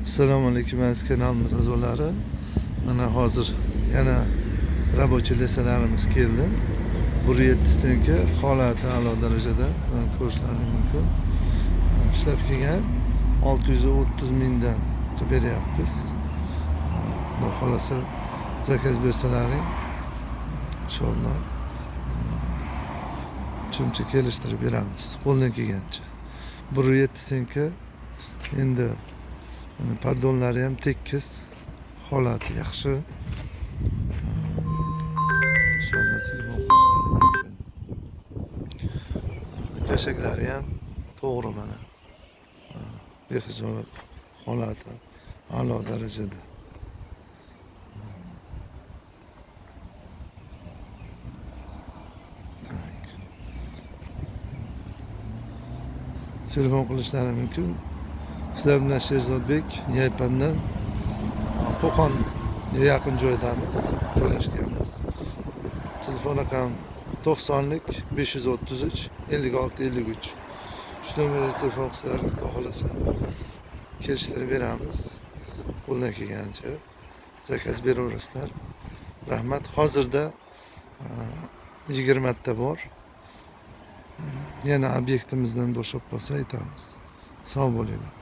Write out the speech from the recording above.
Assalomu alaykum, aziz kanalimiz a'zolari. Mana hozir yana рабочий леса larimiz keldi. 1,7 стенка, holati a'lo darajada. Mana ko'rishlaring mumkin. Ishlab kelgan, 630 mingdan qilib beryapmiz. Xudo xohlasa, заказ bersalaring, inshaalloh chuncha kelishtirib beramiz qo'ldan kelgancha. 1,7 стенка endi. Mana поддон lari ham tekis, holati yaxshi. Inshaalloh telefon qilishlari mumkin. Kashaklari ham to'g'ri, mana. Behijolat, holati a'lo darajada. Так. Telefon qilishlari mumkin. Sizlar bilan Sherzodbek, Yaypandan, Qo'qonga yaqin joydamiz, joylashganmiz. Telefon raqam 90lik 533 56 53. Shu nomerga telefon qilsalar, xudo xohlasa, kelishtirib beramiz. Qo'ldan kelgancha заказ beraverasizlar. Rahmat. Hozirda 20 ta bor. Yana obyektimizdan bo'shab qolsa, aytamiz. Sog' bo'linglar.